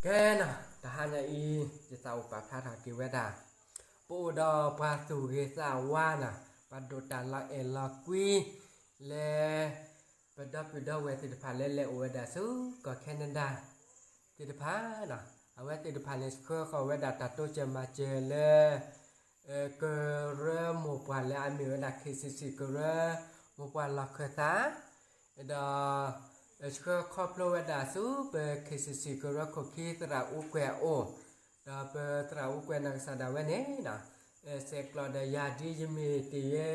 ကဲနီၤ, တဟါညါအံၤ ယသးအိၣ်ပာ်ဖျါထီၣ်က့ၤဝဲဒၣ် ပအိၣ်ဒီးပှၤသူၣ်ဂ့ၤသးဝါနီၤ, ပှၤဒိၣ်တၢ်လီၤအဲၣ်လီၤကွံ လၢ ပဒီပုၢ်ဒီဝဲၢ်သ့ၣ်တဖၣ်လၢလဲၤအိၣ်ဝဲဒၣ်ဆူကီၢ် Canada သ့ၣ်တဖၣ်နီၤ, အဝဲသ့ၣ်တဖၣ်န့ၣ် ဆှၢဃီၤဝဲဒၣ်တၢ်တိစၢၤမၤစၢၤလၢ ကရၢမိၢ်ပှၢ်လၢအမ့ၢ်ဝဲဒၣ် KCC ကရၢမိၢ်ပှၢ်လီၢ်ခၢၣ်သး ဒီး ဆှၢခီဖျိဝဲဒၣ်ဆူပ KCC ကရၢခိၣ်ခံသရၣ်အူကွဲၤအအိၣ်, ဒီးပသရၣ်အူကွဲၤနီၢ်ကစၢ်ဒၣ်ဝဲန့ၣ် ဆဲးကျိးဒီးယၤဒ်ယမ့ၢ်တ့ၢ်ယဲ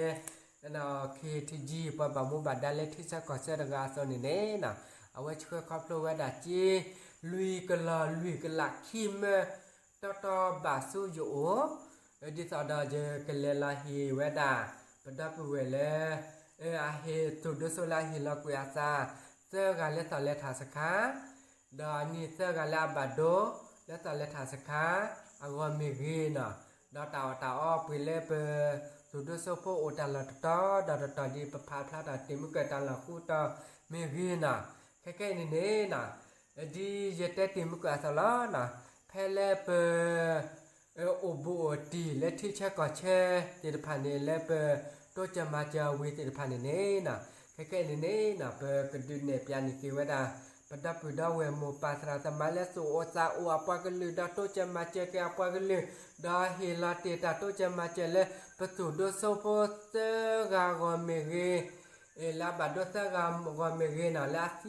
KTG ပှၤဘၣ်မူဘၣ်ဒါလၢထံဆၢကီၢ်ဆၢတဂၤအသိးန့ၣ်န့ၣ် အဝဲဆှၢခီဖျိဝဲဒၣ်စ့ လွံၢ်ကလီၢ်လွံၢ်ကလးခံမၢ တီတီဘၣ်ဆူယအိၣ် ဒ်သိးဒီးယကလဲၤလီၤဟ့ၣ်ဝဲဒၣ် ပဒီပုၢ်ဝဲၢ်လၢ အဟ့ၣ်သူၣ်ဒိၣ်စိလၢအဟ့ၣ်လီၤကွံာ်အသး သၢဂၤလၢသီၣ်လဲၤထၣ်စခါ ဒီးအနံၣ်သၢဂၤလၢအဘၣ်ဒိ လၢသီၣ်လဲၤထၣ်စခါ အဂီၢ်မ့ၢ်ဂ့ၤနီၤ, ဒီးတၢ်အီၣ်တၢ်အီပှ့ၤလၢပ သူၣ်ဒိၣ်စိဖိအိၣ်တၢ်လီၢ်တတီၤဒီးတတီၤ ဒ်ပဖးဖျါထီၣ်တ့ၢ်မုၢ်ကၢၢ်တၢ်လီၢ်ဃုတီၤမ့ၢ်ဂ့ၤနီၤ, ခဲခဲအံၤန့ၣ်န့ၣ် ဒ်ယတဲတ့ၢ်မုၢ်ကၢၢ်အသိးလီၤ. ဖဲလၢပ အိၣ်ဘူးအိၣ်တံၢ်လၢထံဆၢကီၢ်ဆၢသ့ၣ်တဖၣ်န့ၣ် လၢပတိစၢၤမၤစၢၤဝံၤသ့ၣ်တဖၣ်န့ၣ်န့ၣ် ခဲခဲအံၤန့ၣ်န့ၣ် ပကဒုးနဲၣ်ပၠးန့ၢ်က့ၤဝဲဒၣ် ပဒီပုၢ်ဒီဝဲၢ်မိၢ်ပၢ်သရၣ်သမါလၢသူၣ်အိၣ်သးအိၣ်အပှၤကလုာ် ဒီးတိစၢၤမၤစၢၤက့ၤအပှၤကလုာ် ဒီးဟ့ၣ်လီၤတ့ၢ်တၢ်တိစၢၤမၤစၢၤလၢ ပသူၣ်ဒိၣ်စိဖိသၢဂၤအဂီၢ်မ့ၢ်ဂ့ၤ လၢအဘၣ်ဒိသၢဂၤအဂီၢ်မ့ၢ်ဂ့ၤနီၤ, လၢအ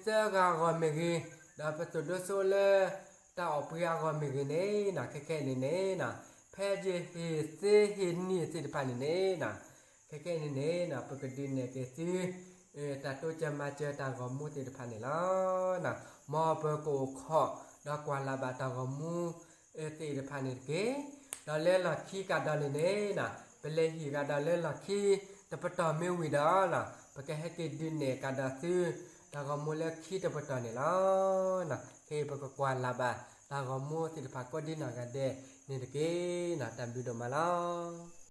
သံ သၢဂၤအဂီၢ်မ့ၢ်ဂ့ၤ, ဒီးပသူၣ်ဒိၣ်စိလၢ တၢ်အီၣ်ပှ့ၤအဂီၢ်မ့ၢ်ဂ့ၤန့ၣ် ခဲခဲအံၤန့ၣ်န့ၣ် ဖဲယဟ့ၣ်သ့ဟ့ၣ်နံၣ်သ့ၣ်တဖၣ်န့ၣ်န့ၣ် ခဲခဲအံၤန့ၣ်န့ၣ် ပကဒုးနဲၣ်က့ၤသု တၢ်တိစၢၤမၤစၢၤတၢ်ဂီၤမူသ့ၣ်တဖၣ်န့ၣ်လီၤ. မ်ပကအိၣ်ခိး ဒီးကွၢ်လၢ်ဘၣ်တၢ်ဂီၤမူ သ့ၣ်တဖၣ်န့ၣ်တက့ၢ်. ဒီးလၢလီၢ်ခံကဒီးန့ၣ်န့ၣ် ပလဲၤဟံၣ်ကဒီးလၢလီၢ်ခံတပတီၢ်မ့ၢ်ဝံၤဒီး ပကဟဲက့ၤဒုးနဲၣ်ကဒီးသု တၢ်ဂီၤမူလၢခံတပတီၢ်န့ၣ်လီၤ. ခဲအံၤပကကွၢ်လၢ်ဘၣ် တၢ်ဂီၤမူသ့ၣ်တဖၣ်ကိးဒ်နီၢ်ဂၤဒဲးန့ၣ်တက့ၢ်. တၢ်ဘျုးဒိၣ်မးလီၤ.